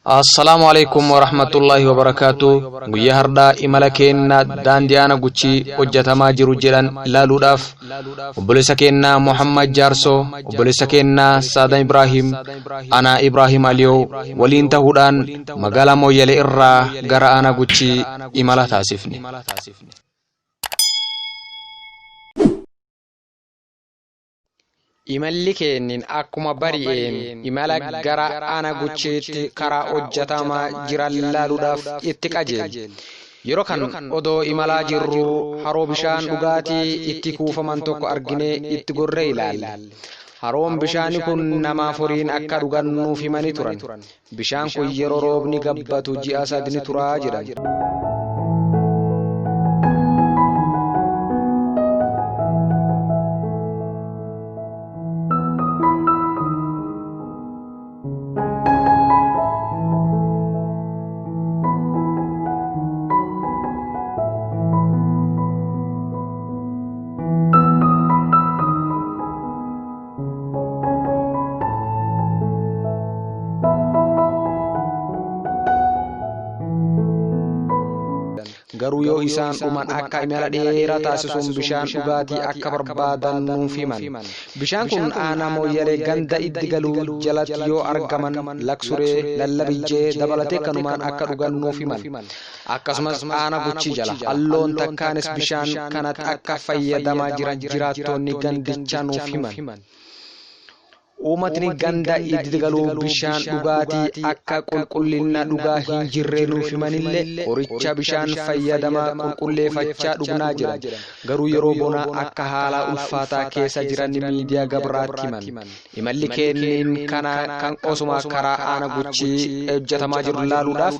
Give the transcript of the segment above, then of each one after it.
Assalaamu alaikum warahmatullaahi wabarakaatu. Guyyaa hardhaa imala keenna daandii aana Guchii hojjetamaa jiru jedhan ilaaluudhaaf obboleessa keenna Muhammad Jaarsoo, obboleessa keenna Saadam Ibraahim, ana Ibraahim Aliyoo waliin tahuudhaan magaalaa Mooyyalee irraa gara aana Guchii imala taasifne. Imalli keennin akkuma bari'een imala gara aana Guchiitti karaa hojjetamaa jiran laaluudhaaf itti qajeelle. Yeroo kan odoo imalaa jirruu haroo bishaan dhugaatii itti kuufaman tokko arginee itti gorree ilaalle. Haroon bishaanii kun namaaf horiin akka dhugan nuuf himanii turan. Bishaan kun yeroo roobni gabbatu ji'a sadi ni turaa jedhan. Garuu yoo isaan dhuman akka imala dheeraa taasisuun bishaan dhugaatii akka barbaadan nuuf himan. Bishaan kun aanaa Mooyyalee ganda Iddi Galuu jalatti yoo argaman Laksuree, Lallabijjee dabalatee kanumaan akka dhugan nuuf himan. Akkasumas aana Guchii jala Halloon Takkaanis bishaan kanatti akka fayyadamaa jiran jiraattonni gandichaa nuuf himan. Uummatni ganda Iddi Galuu bishaan dhugaatii akka qulqullina dhugaa hin jirre nuuf himanillee qoricha bishaan fayyadamaa qulqulleeffachaa dhugnaa jedhan. Garuu yeroo bonaa akka haala ulfaataa keessa jiran miidiyaa gabraatti himan. Imalli keennin kana kan osuma karaa aana Guchii hojjetamaa jiru laaluudhaaf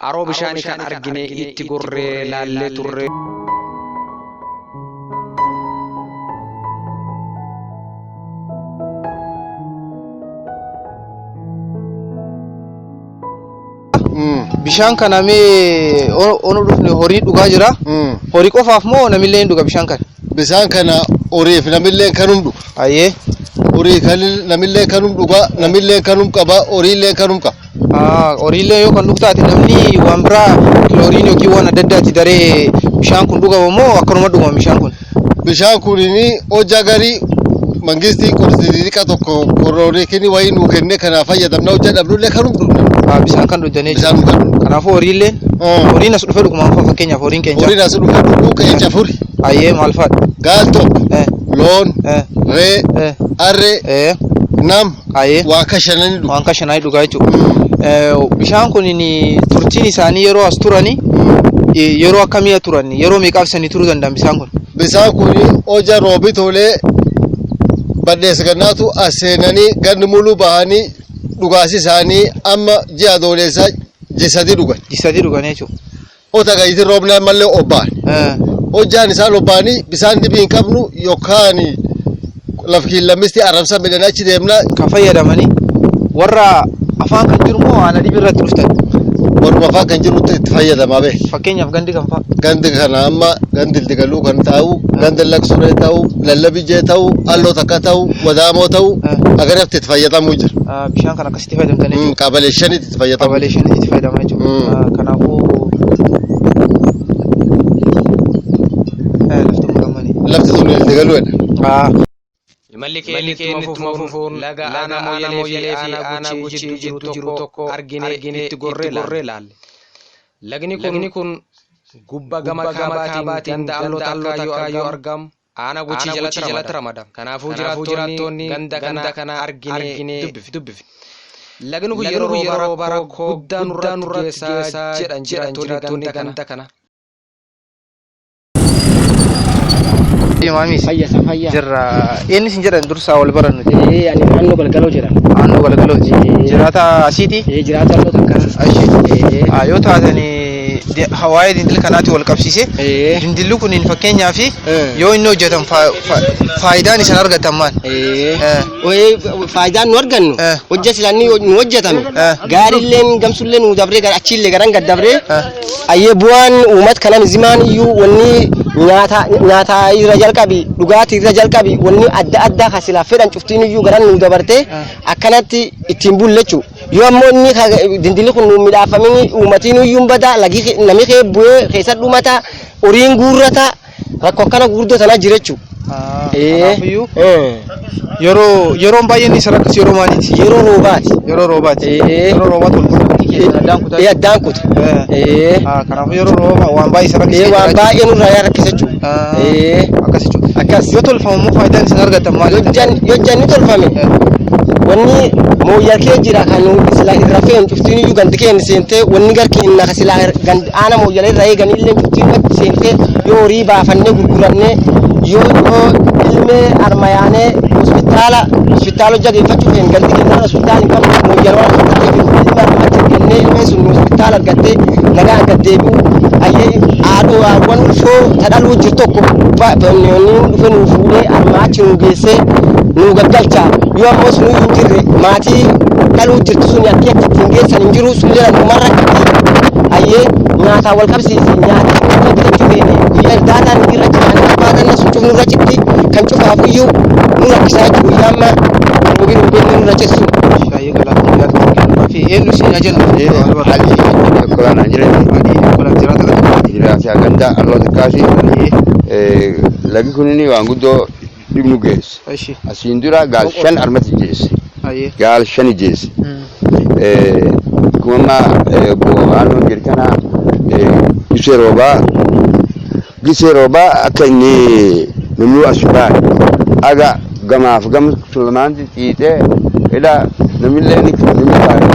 haroo bishaanii kan argine itti gorree laallee turre. Bishaan kana mee onu dhufne horii dhugaa jira. Horii qofaaf moo namillee hin dhuga bishaan kana? Bishaan kana horiif namillee kanum dhuga. Ayyee. Horii kan namillee kanum dhuga, namillee kanum qaba, horiillee kanum qaba. Horiillee yoo kan dhugtaate namni waan biraa kilooriin yookiin waan adda addaati daree bishaan kun dhugama moo akkanuma dhugama bishaan kun? Bishaan kun hojja garii mangistii qorsi xixiqqa tokko korooriikini wayii nuu kenne kana fayyadamna hojja dhabnullee kanum dhugna. Bishaan kan dhugdanii Bishaan kan dhugna. Kanaafuu horiilleen horiin as dhufe dhuguma fakkeenyaaf horiin keenya. Horiin as dhufe dhuguu qeenca furi. Ayyee maal fa'aadha? Gaal tokko, loon, ree, harree, nam, Ayyee. waa kashananii dhugu. Waan kashananii dhugaa jechuudha. Bishaan kun turtiin isaanii yeroo as turani yeroo akkamii turan yeroo meeqaaf isanii turuu danda'an bishaan kun? Bishaan kun hojja roobi tolee badheessa gannaatu as seenanii ganni muluu bahanii dhugaasi isaanii amma ji'a adoolessaa ji'a sadii dhugan. Ji'a sadii dhugan jechuudha. Ota gayitii roobni ammallee obbaan. Hojjaan isaan obbaanii bisaan dhibii hin qabnu yookaan lafkiin lammisti arrabsa midhaan achi deemna. Kan fayyadamanii warra afaan kan jiru moo haala dhibii irratti dhuftan? Warruma afaan kan jirutti itti fayyadamaa bee. Fakkeenyaaf gandi kan fa'a? Gandi kana amma gandi Ildigaluu kan ta'u, gandi Laksuree ta'u, Lallabijee ta'u, Alloo Takka ta'u, Wadaamoo ta'u, agaratti itti fayyadamuu jira. Bishaan kan akkasitti fayyadamtanii jechuudha. Qabalee shanitti itti fayyadamu. Qabalee shanitti itti fayyadamaa jechuudha. Kanaafuu lafti muramanii. Lafti sun Ildigaluudha. Imalli keenya ittuma fufuun laga aanaa Mooyyalee fi aanaa Guchii jidduu jiru tokko argine itti gorree laalle. Lagni kun gubba gama kaabaatiin ganda Alloo Takkaa yoo argamu aanaa Guchii jalatti ramadama. Kanaafuu jiraattonni ganda kana argine dubbifne. Lagni kun yeroo roobaa rakkoo guddaa nurratti geessaa jedhan jiraattonni ganda kana. Maamis. Fayya isa fayya. Jirra. Eenyu isin jedhan dursaa wal barannu? Ani naannoo Galgaloo jedhama. Naannoo Galgalooti. Jiraata asiiti? Jiraata Alloo Takkaa. Ashi. Yoo taatan waa'ee dindil kanaatti wal qabsiise. Dindilli kun fakkeenyaaf yoo inni hojjetan faayidaan isin argatan maal? Faayidaan nu argannu hojja silanni nu hojjetame gaarilleen gamsullee nu dabree gara achiillee garan gad dabree ayyee bu'aan uummata kanan zimaan iyyuu wanni nyaata nyaata irra jalqabi dhugaatii irra jalqabi wanni adda addaa kan silaa fedhan cuftiin iyyuu garan nu dabartee akkanatti ittiin bulle jechuudha. Yoo ammoo inni dindilli kun nu midhaafamin uummatiin iyyuu hin bada, lagi namni kee bu'ee keessa dhumata, horiin guurrata, rakkoo akkana gurguddoo tanaa jira jechuudha. Kanaafiyyuu yeroo yeroon baay'een isa rakkisu yeroo maaliiti? Yeroo roobaati. Yeroo roobaati. Yeroo roobaati wal quunnamtii keessan addaan kutaa. Ee, addaan kuta. Kanaafuu yeroo roobaa waan baay'ee isa rakkisa. Ee, waan baay'ee nurraa rakkisa jechuudha. Akkas jechuudha. Akkas. Yoo tolfamu immoo faayidaan isin argattan maali? Yoo janni tolfame wanni mooyyal kee jira kan sila irra fe'en cuftiin iyyuu gandi keenya seentee, wanni gar keenya ka sila aana mooyyal irra eegan illee cuftiin achi seentee, yoo horii baafannee gurgurannee, yoo ilmee armayaanee hospitaala hojja geeffachuu fe'en, gandi keenya hospitaala hin qabnu, mooyyal waan hospitaala jiru, ilma arma achi argannee ilmee sun hospitaala argattee nagaa gad deebi'u, ayyee haadhoo haawwan ulfoo tadhaluu jiru tokko wanni dhufe nuu fuudhee arma achi nuu geessee nuu gaggalcha. Yoo ammoo sun hin jirre, maatii dhaluu jirtu sun akki achi ittiin geessan hin jiru, sun jala numarra akkatti ayyee nyaataan wal qabsiisi, nyaata hojja bitachuu feene guyyaa irdaataan hin jirre achi nyaanni barbaadanna sun cufnu irra citti, kan cufaaf iyyuu nu rakkisaa jechuudha guyyaa amma roobi roobee nurra cisu. Shaayii galaa guyyaa fi eenyu isin ajannu? Ali Ekkolaan jedhani. Ali Ekkolaan jiraata ganda. Jiraata ganda Alloo Xiqqaati. Lagi kunini waan guddoo dhibnu geesse. Asiin dura gaal shan armatti geesse. Gaal shani geesse. Kuma amma bo'aanoo jiru kana gisee roobaa, gisee roobaa akka inni namni as baane aga gamaaf gama sulamaanti xiixee ila namillee namni baane.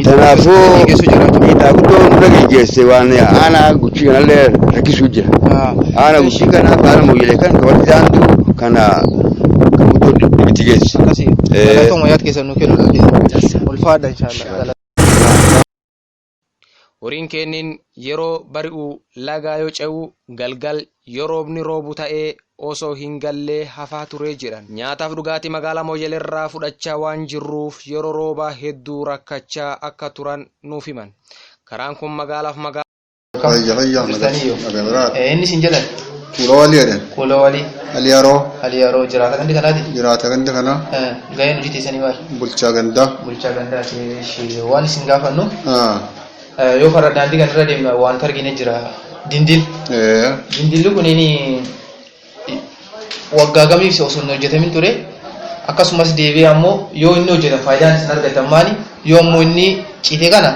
Kanaafuu miidhaa guddoo nurra geggeesse, waan aanaa guchii kanallee rakkisuu jira. Aanaa guchii kana, aanaa mooyyelee kan kabatti daandu kana kan guddoo dhibitti geesse. Akkasii. Galatoomaa, yaad keessan nu kennu. Ulfaadha inshaallah. Horiin kennin yeroo bari'u lagaa yoo ce'u, galgal yoo roobni roobu ta'ee osoo hin gallee hafaa turee jedhan. Nyaataaf dhugaatii magaalaa Mooyyelee fudhachaa waan jirruuf yeroo roobaa hedduu rakkachaa akka turan nuuf himan. Karaan kun magaalaaf magaalaa. Fayya fayya. Jirtaniyyuu. Nagabiraa. Inni isin jedhan? Kuula walii jedhan. Kuula walii. Ali Yaroo. Ali Yaroo, jiraata gandi kanaati. Jiraata ganda kanaa. Gaheen hojii teessanii maali? Bulchaa gandaa. Bulchaa gandaati. Waan isin gaafannu, yoo karaa daandii kanarra deemna wanta argine jira. Dindil. Dindilli kunini waggaa gamiif osoo hin hojjetamin ture? Akkasumas deebi'ee ammoo yoo inni hojjetan faayidaan isin argatan maali? Yoo ammoo inni cite kana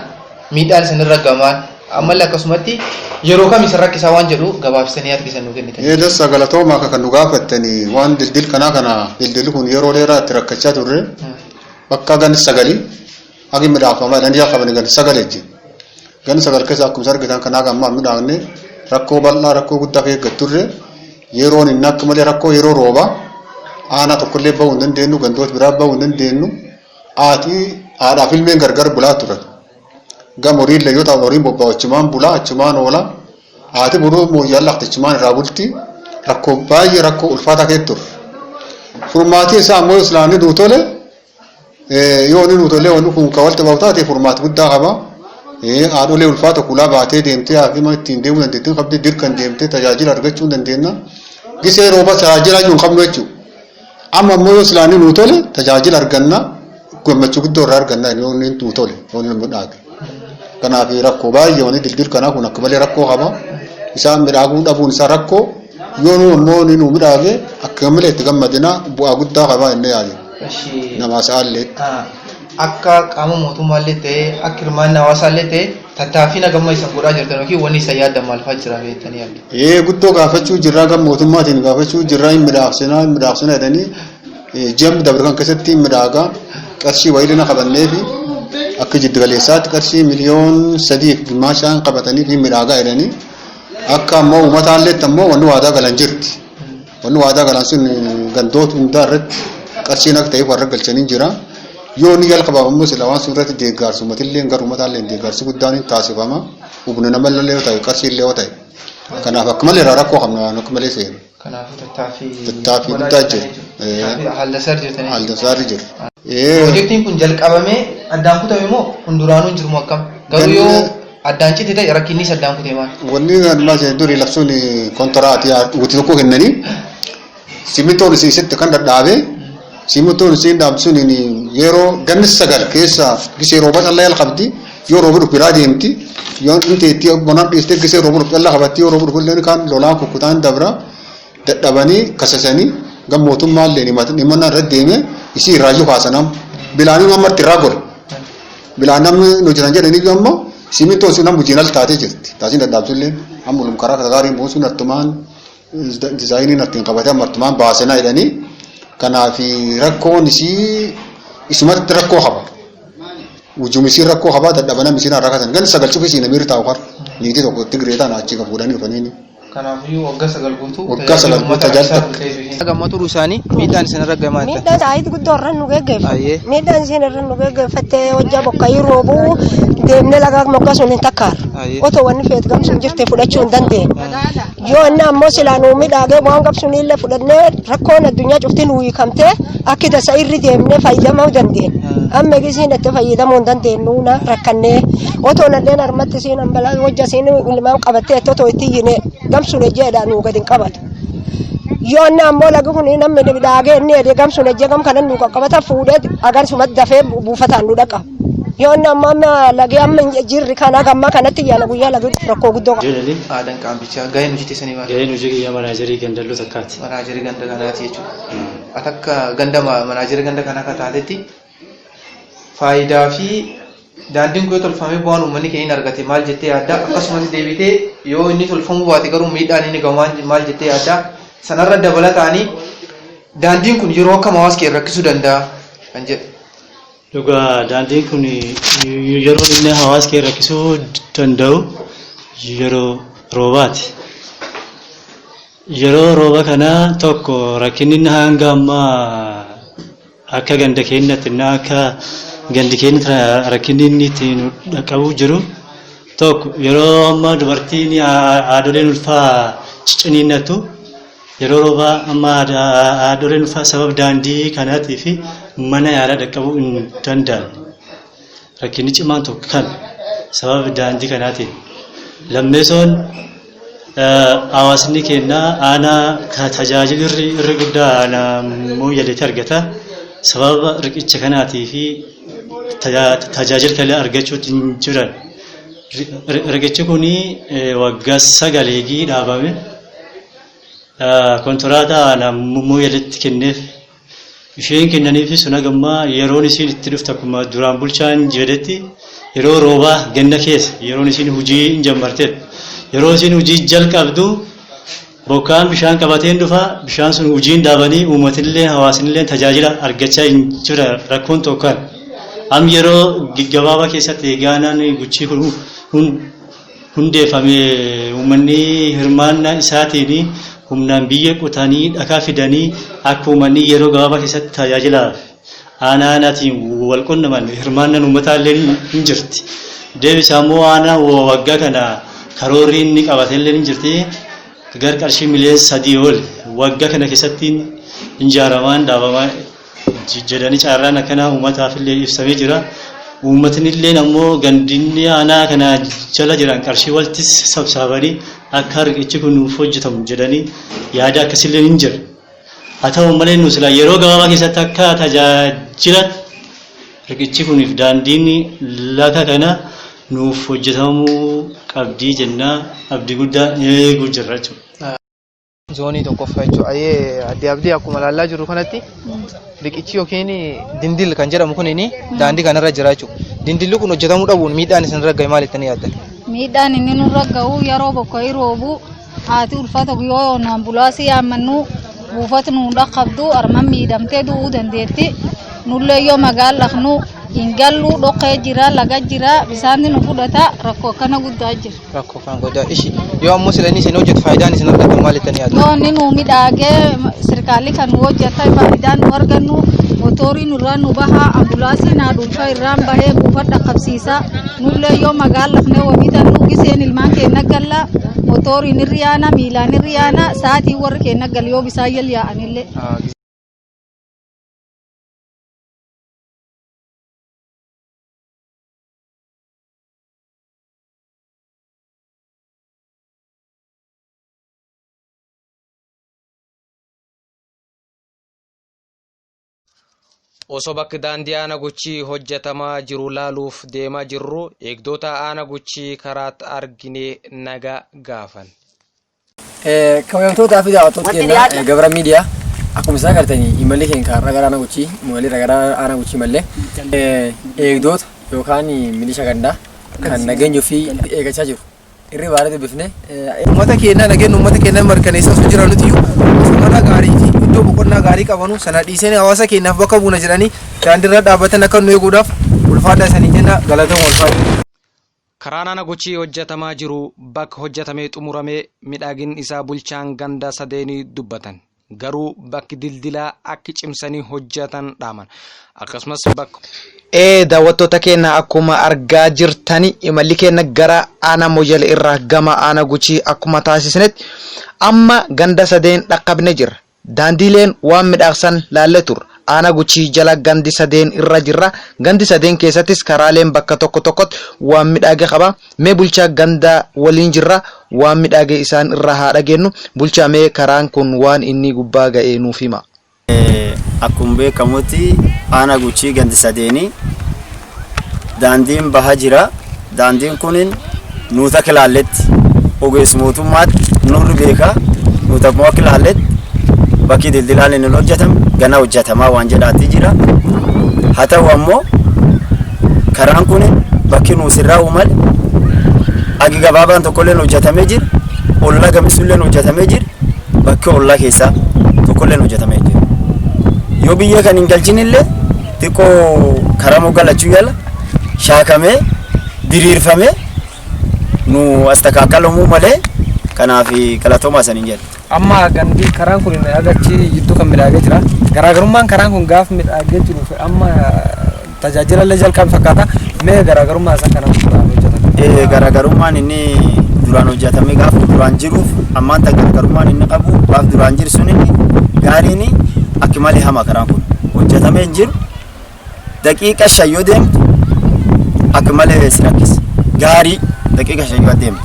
miidhaan isin irra gamaan ammallee, akkasumatti yeroo kam isin rakkisaa waan jedhu gabaabsanii yaada keessan nuu kennitan. Ee, dassa galatooma akka kan nu gaafattanii. Waan dildil kanaa kana, dildilli kun yeroo dheeraa itti rakkachaa turre, bakka gan sagali hagi midhaafamaa jedhanii jalqabanii gan sagal jechuudha. Gan sagal keessa akkuma argitan kanaa gammaa midhaafne, rakkoo bal'aa, rakkoo guddaa keessa turre. Yeroon inni akka malee rakkoo yeroo roobaa aanaa tokkollee bahuu hin dandeenyu, gandoota biraa bahuu hin dandeenyu, haati haadhaaf ilmeen gargar bulaa turan. Gam horiillee yoo ta'u horiin bobba'u achumaan bulaa, achumaan oola. Haati boruu mooyyaan lafti achumaan irraa bulti. Rakkoo baay'ee, rakkoo ulfaataa keessa turre. Furmaatii isaa ammoo islaamni nuu tole, yoo inni nuu tole, wanni kun kan walitti bahu taate furmaata guddaa qaba. Haadholee ulfaata kulaa baatee deemtee haakima ittiin deemuu dandeettiin qabdi, dirqan deemtee tajaajila argachuu hin dandeenya. Gisee rooba tajaajila iyyuu hin qabnu jechuudha. Amma ammoo yoo islaamni nuu tole tajaajila arganna, gammachuu guddoo irraa arganna yoo inni nuu tole, yoo inni midhaage. Kanaaf rakkoo baay'ee wanni dildil kanaa kun akka malee rakkoo qaba. Isaan midhaaguu dhabuun isaa rakkoo, yoo nu ammoo inni nuu midhaage akka malee itti gammadina, bu'aa guddaa qaba inni yaadu. Namaa sa'aallee. Akka qaama mootummaallee ta'ee, akka hirmaannaa hawaasaallee ta'ee, tattaaffii nagamma isan godhaa jirtan yookiin wanni isan yaaddan maal fa'aa jira beektanii yaaddu? Ee, guddoo gaafachuu jirraa, gam mootummaatiin gaafachuu jirraa, hin midhaafsinaa, hin midhaafsinaa jedhanii ji'a dabre kan keessatti hin midhaagaa qarshii wayii na qabannee fi akka jiddu galeessaatti qarshii 3.5 miliyoon gimmaashaan qabatanii fi midhaagaa jedhanii, akka ammoo uummataallee ammoo wanni waadaa galan jirti. Wanni waadaa galan sun gandoota hundaa irratti qarshiin akka ta'eef warra galchanii jira. Yoo inni jalqabaaf ammoo sila waan sun irratti deeggarsu uummatillee gara uummataallee deeggarsi guddaan hin taasifama. Humna namallee yoo ta'e, qarshiillee yoo ta'e. Kanaaf akka malee irraa rakkoo qabna, waan akka malee seenu. Kanaafuu tattaaffii Tattaaffii guddaa jira. Haaldasaar jirtanii. Haaldasaarri jira. Piroojeektiin kun jalqabamee addaan kutame moo kun duraanuu hin jiru moo akkam? Garuu yoo addaan cite ta'e rakkinnis addaan kutee maal? Wanni ammaa durii labsuun kontiraatii guutuu tokko kennanii, simintoon isitti kan dhadhaabee Simintoon isiin dhaabdu sun yeroo ganni 9 keessa gisee rooba callaa jalqabdi yoo rooba dhufu biraa deemti yoo inni bonaan dhiistee gisee rooba dhufu callaa qabatti yoo rooba dhufu illee kaan lolaan kukkutaan dabra dadhabanii kasasanii gam mootummaa illee himannaa irra deeme isii irraayyuu kaasanam bilaanii ammatti irraa gore bilaan namni nu jiran jedhanii ammoo simintoon sun amma hojiin al taatee jirti taasiin dadhaabsu illee amma karaa gaariin buusuun attumaan dizaayiniin ittiin qabatee amma attumaan baasenaa jedhanii kanaaf rakkoon isii isumatti rakkoo qaba. Ujum isii rakkoo qabaa dadhabana misiin rakkatan gan 9 cufi isii namni taa'u kar niitii tokko Tigree taana achi kan fuudhanii dhufaniini. Kanaafiyyuu waggaa 9 guutuu Waggaa 9 guutuu tajaajila takka. Gamma turuu isaanii miidhaan isin irra gamaa jirta. Miidhaan saayitii guddoo irra nu geggeeffa. Ayyee. Miidhaan isin irra nu geggeeffattee hojjaa bokkaayii roobuu deemnee laga moggaa sun hin takkaarra. Ayyee. Otoo wanni feet gamsuun jirte fudhachuu hin dandeenye. Yoo inni ammoo silaa nuu miidhagee waan qabsuun illee fudhannee rakkoon addunyaa cufti nuu hiikamtee akki tasa irri deemnee fayyadamuu dandeenya. Amma isiin itti fayyadamuu hin dandeenyu na rakkannee otoo nadheen harmatti isiin ambalaa hojja isiin ilmaan qabattee otoo itti iyyine gamsuun ejjeedha nuu gadi hin qabatu. Yoo inni ammoo lagi kun namni midhaagee inni edee gamsuun ejjee gam kanan nuu qaqqabata fuudhee agarsumatti dafee buufataan nu dhaqa. Yoo inni ammoo amma lagi amma jirri kana gamma kanatti yaala guyyaa lagi rakkoo guddoo qaba. Jedhani Aadan qaambichaa gaheen hojii teessanii maali? gaheen hojii kiyyaa manaajarii gandalloo takkaati. Manaajarii ganda kanaati jechuudha. Ati akka ganda manaajarii ganda kanaa akka taatetti faayidaa fi daandiin kun yoo tolfamee bu'aan uummanni keenya argate maal jettee yaadda? Akkasumas deebitee yoo inni tolfamuu baate garuu miidhaan inni gahu maal jettee yaadda? Sanarra dabalataanii daandiin kun yeroo akkam hawaasa keenya rakkisuu danda'a kan jedhu. Dhugaa daandiin kun yeroo inni hawaasa keenya rakkisuu danda'u yeroo roobaati. Yeroo rooba kanaa tokko rakkinni inni hanga ammaa akka ganda keenyatti inni akka gandi keenya rakkinni inni ittiin dhaqqabuu jiru tokko yeroo ammaa dubartiin haadholeen ulfaa ciniinnattu yeroo roobaa amma haadholeen ulfaa sababa daandii kanaatii fi mana yaalaa dhaqqabuu hin danda'an. Rakkinni cimaan tokko kan sababa daandii kanaatiin. Lammeessoon hawaasni keenya aanaa tajaajila irri guddaa aanaa mooyyaleetti argata. Sababa riqicha kanaatii fi tajaajila kana argachuu hin jiran. Riqichi kun waggaa 9 eegii dhaabame. Kontiraataa aanaa mooyyaleetti kenneef. Isheen kennaniif sun hagammaa yeroon isiin itti dhuftu akkuma duraan bulchaan jedhetti yeroo roobaa ganna keessa yeroon isiin hojii hin jammarteedha. Yeroo isiin hojii jalqabdu bokkaan bishaan qabateen dhufa bishaan sun hojiin dhaabanii uummatinillee hawaasinillee tajaajila argachaa hin jira rakkoon tokko. Am yeroo gabaabaa keessatti gaanaan guchii kun hundeeffame uummanni hirmaannaa isaatiin humnaan biyya qotanii dhakaa fidanii akka uummanni yeroo gabaabaa keessatti tajaajilaaf aanaa aanaatiin wal qunnaman hirmaannaan uummataa illee hin jirti. Deebisaa immoo aanaa waggaa kana karoorri inni qabate illee hin jirti. Gar qarshii miliyoona 3 ol waggaa kana keessatti ijaaramaan dhaabamaa jedhanii carraan akkanaa uummataaf illee ibsamee jira. Uummatni illee ammoo gandinni aanaa kana jala jiran qarshii walitti sabsaabanii akka riqichi kun nuuf hojjetamu jedhanii yaada akkasillee hin jira. Haa ta'u malee nu silaa yeroo gabaabaa keessatti akka tajaajila riqichi kuniif daandiin lafa kana nuuf hojjetamuu qabdii jennaa abdii guddaa eeguu jirra jechuudha. Zoonii tokkoffaa jechuudha. Ayyee adde abdii akkuma ilaallaa jirru kanatti riqichi yookiin dindil kan jedhamu kun daandii kanarra jira jechuudha. Dindilli kun hojjetamuu dhabuun miidhaan isin irra gahe maal jettanii yaaddan? Miidhaan inni nurra gahu yeroo bokka'i roobu haati ulfata yoo ambulaasii yaammannu buufata nu dhaqqabdu armaan miidhamtee du'uu dandeetti. Nullee yoo magaala dhaqnu hin gallu dhoqqee jira laga jira bisaan nu fudhata rakkoo akkana guddaa jira. Rakkoo kan guddaa ishi yoo ammoo sila inni isin hojjetu faayidaan isin argattan maal jettanii yaaddu? Yoo inni nu miidhagee sirkaalli kan nu hojjeta faayidaan nu argannu motorii nurraa nu baha ambulaasiin haa dhuunfaa irraan bahee buufata dhaqqabsiisa. Nullee yoo magaala dhaqnee wabiitannu giseen ilmaan keenya galla motoriin irri yaana miilaan irri yaana sa'aatii warri keenya gal yoo bisaan yal yaa'anillee. Osoo bakki daandii Aanaa Guchii hojjetamaa jiru laaluuf deemaa jirru eegdota Aanaa Guchii karaatti arginee nagaa gaafan. Kabajamtootaa fi daawwattoota keenya Gabra Miidiyaa, akkuma isaan agartanii imalli keenya kaarraa gara Aanaa Guchii imalli gara Aanaa Guchii mallee eegdota yookaan milisha gandaa kan nageenya ofii eeggachaa jiru irri baaree dubbifne. Uummata keenya nageenya uummata keenya mirkaneessaa osoo jiran nuti iyyuu mana gaarii fi iddoo boqonnaa gaarii qabanu sana dhiisanii hawaasa keenyaaf bakka buuna jedhanii daandiirra dhaabbatan akka nu eeguudhaaf ulfaadhaa isanii jenna, galatooma, ulfaadha. Karaan Aanaa Guchii hojjetamaa jiru bakka hojjetamee xumuramee miidhagin isaa bulchaan ganda sadeenii dubbatan. Garuu bakki dildilaa akka cimsanii hojjetan dhaaman. Akkasumas bakka. Daawwattoota keenya, akkuma argaa jirtani imalli keenya gara Aanaa Moyyale irraa gama Aanaa Guchii akkuma taasisnetti amma ganda sadeen dhaqqabne jirra. Daandiileen waan midhaagsan laallee turre. Aanaa Guchii jala gandi sadeen irra jirra. Gandi sadeen keessattis karaaleen bakka tokko tokkotti waan midhaage qaba. Mee bulchaa ganda waliin jirra. Waan midhaage isaan irraa haa dhageenyu. Bulchaa, mee karaan kun waan inni gubbaa ga'ee nuuf hima. Akkuma beekamutti Aanaa Guchii gandi sadeenii daandiin bahaa jira. Daandiin kun nuti akka ilaalletti ogeessi mootummaatti nurri beeka, nuti akkuma akka ilaalletti bakki dildilaan inni hojjetame gana hojjetamaa waan jedhaatti jira. Haa ta'u ammoo karaan kun bakki nuus irraa uumale agi gabaabaan tokkolleen hojjetamee jira. Ollaa gamisulleen hojjetamee jira. Bakki ollaa keessaa tokkolleen hojjetamee jira. Yoo biyya kan hin galchinillee xiqqoo karaa moggalachuu yala shaakamee diriirfamee nu astakaakalamuu malee, kanaaf galatoomaa saniin jedha. Amma gandi karaan kun agachi jidduu kan midhaagee jira. Garaagarummaan karaan kun gaaf midhaagee jiru amma tajaajila illee jalqabe fakkaata. Mee garaagarummaa isaa kana duraan hojjetame? Garaagarummaan inni duraan hojjetame gaaf duraan jiruuf ammaan tan garaagarummaan inni qabu, gaaf duraan jiru sun inni gaariin akki malee hama karaan kun hojjetamee hin jiru. Daqiiqa 5 yoo deemtu akka malee si rakkisa. Gaarii daqiiqa 5 yoo deemtu.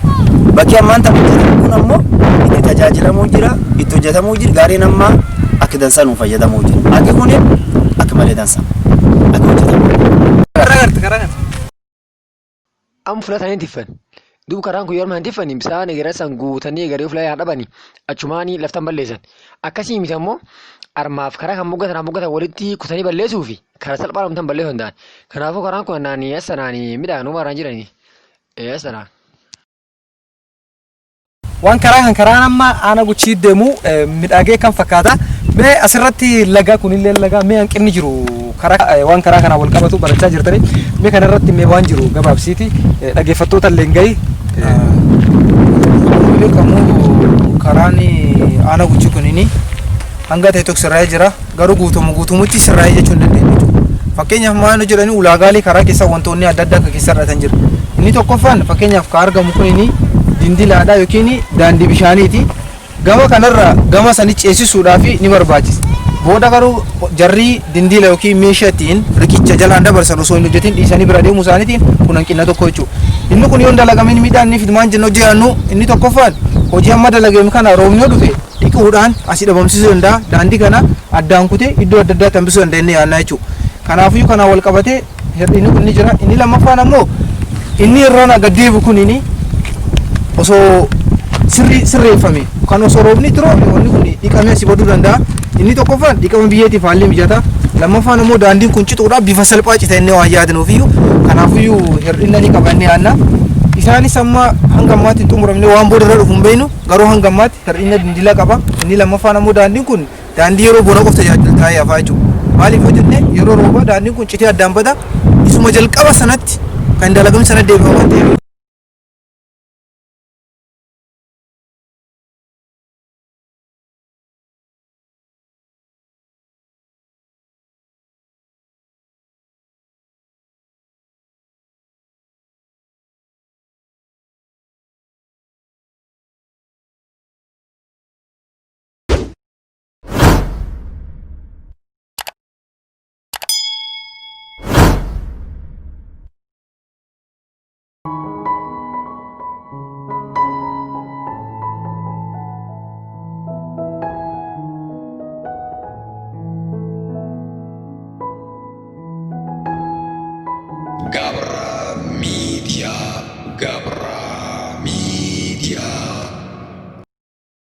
Bakki ammaan tan hojjetamu kun ammoo itti tajaajilamuu jira, itti hojjetamuu jira, gaariin ammaa akka dansaa nuuf fayyadamuu jira. Akki kun akka malee dansa. Akka hojjetamu. Amma fudhatanii tiffan. Duuba karaan kun yeroo hin tiffani bishaan egeree san guutanii egeree fuula yaa dhabani achumaanii laftan balleessan. Akkasii miti ammoo armaaf karaa kan moggatan moggatan walitti kutanii balleessuu fi karaa salphaa namtan balleessuu danda'an. Kanaafuu karaan kun naanii as sanaanii midhaan uumarraan jiranii. As sanaan. Waan karaa kan karaan amma Aanaa Guchii deemu midhaagee kan fakkaata. Mee asirratti laga kunillee laga, mee hanqinni jiru karaa waan karaa kanaan wal qabatu barachaa jirtani. Mee kanarratti mee waan jiru gabaabsiiti dhaggeeffattoota illee gahi. Akkuma beekamu karaan Aanaa Guchii kunini hanga ta'e tokko sirraa'ee jira. Garuu guutumu guutumutti sirraa'ee jechuu hin dandeenyu jechuudha. Fakkeenyaaf maal jedhanii ulaagaalee karaa keessa wantoonni adda addaa kan keessa hir'atan jira. Inni tokkoffaan fakkeenyaaf kan argamu kunini dindilaadha yookiin daandii bishaaniiti. Gama kanarra gama sani ceesisuudhaaf ni barbaachisa. Booda garuu jarri dindila yookiin meeshaa ittiin riqicha jalaan dabarsan osoo hin hojjetin dhiisanii bira deemuu isaaniitiin kun hanqina tokko jechuudha. Inni kun yoo hin dalagamin miidhaan inni fidu maal jenna hojii inni tokkoffaan hojii amma dalagame kana roobni yoo dhufe dhiquudhaan asii dhabamsiisuu danda'a. Daandii kana addaan kutee iddoo adda addaatti hambisuu danda'a inni yaadnaa jechuudha. Kanaafiyyuu kanaan wal qabatee hir'inni kun ni jira. Inni lammaffaan ammoo inni irraan gad deebi'u kunini osoo sirrii sirreeffame kan osoo roobni itti roobne wanni kun dhiqamee asii baduu danda'a. Inni tokkoffaan dhiqama biyyeetiif haalli mijata. Lammaffaan immoo daandiin kun cituudhaaf bifa salphaa cita inni waan yaadnuufiyyuu, kanaafiyyuu hir'ina ni qaba inni yaadna. Isaanis amma hanga ammaatti hin xumuramne, waan booda irra dhufu hin beeknu, garuu hanga ammaatti hir'ina dindila qaba. Inni lammaffaan ammoo daandiin kun daandii yeroo bona qofa tajaajila taa'ee hafaa jechuudha. Maaliif yoo jenne yeroo roobaa daandiin kun citee addaan bada, isuma jalqaba sanatti kan dalagame sana deebi'a waan ta'eef. Media.